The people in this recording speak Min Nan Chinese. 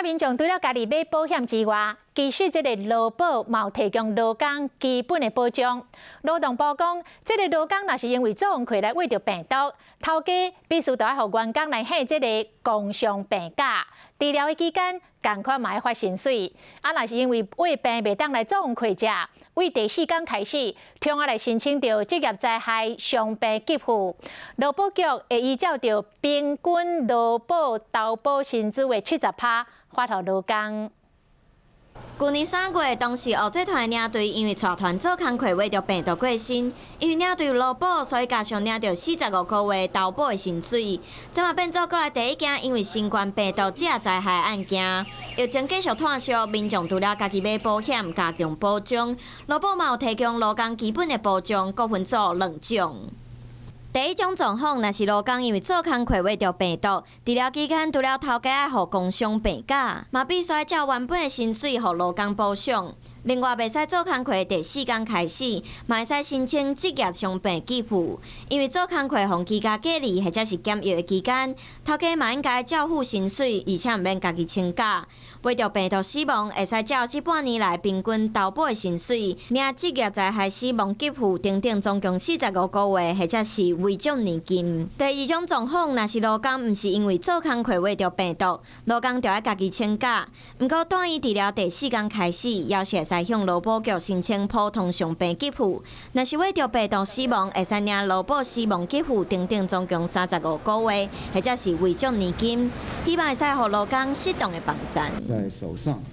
啊，民眾除了家己買保險之外，其實這个勞保嘛有提供勞工基本的保障。勞動部講，這个勞工若是因為做工課來秽著病毒，頭家必須著愛予員工來請這个工傷病假，治療的期間仝款嘛愛發薪水。啊，若是因為胃病袂當來做工課者，對第四工開始，通愛來申請著職業災害傷病給付。勞保局會依照著平均勞保投保薪資的70%發予勞工。舊年3月，當時鱷仔團領隊因為帶團做工課秽著病毒過身，因為領隊有勞保，所以加上領著45個月投保的薪水。這嘛變做國內第一件因為新冠病毒職業災害案件。疫情繼續拖續，民眾除了家己買保險加強保障，勞保嘛有提供勞工基本的保障，閣分做兩種。第一種狀況，若是勞工因為做工課秽著病毒，治療期間除了頭家愛予工傷病假，嘛必須照原本的薪水予勞工補償。另外，袂使做工課第四工開始，嘛會使申請職業傷病給付。因為做工課予居家隔離或者是檢疫的期間，頭家嘛應該照付薪水，而且毋免家己請假。秽著病毒死亡，會使照這半年來平均投保的薪水，領職業災害死亡給付等等，總共45個月，或者是遺囑年金。第二種狀況，若是勞工毋是因為做工課秽著病毒，勞工就愛家己請假。毋過，住院治療第四工開始，猶是會使向勞保局申請普通傷病給付。若是秽著病毒死亡，會使領勞保死亡給付等等，總共35個月，或者是遺囑年金。希望會使予勞工適當的幫贊。在手上。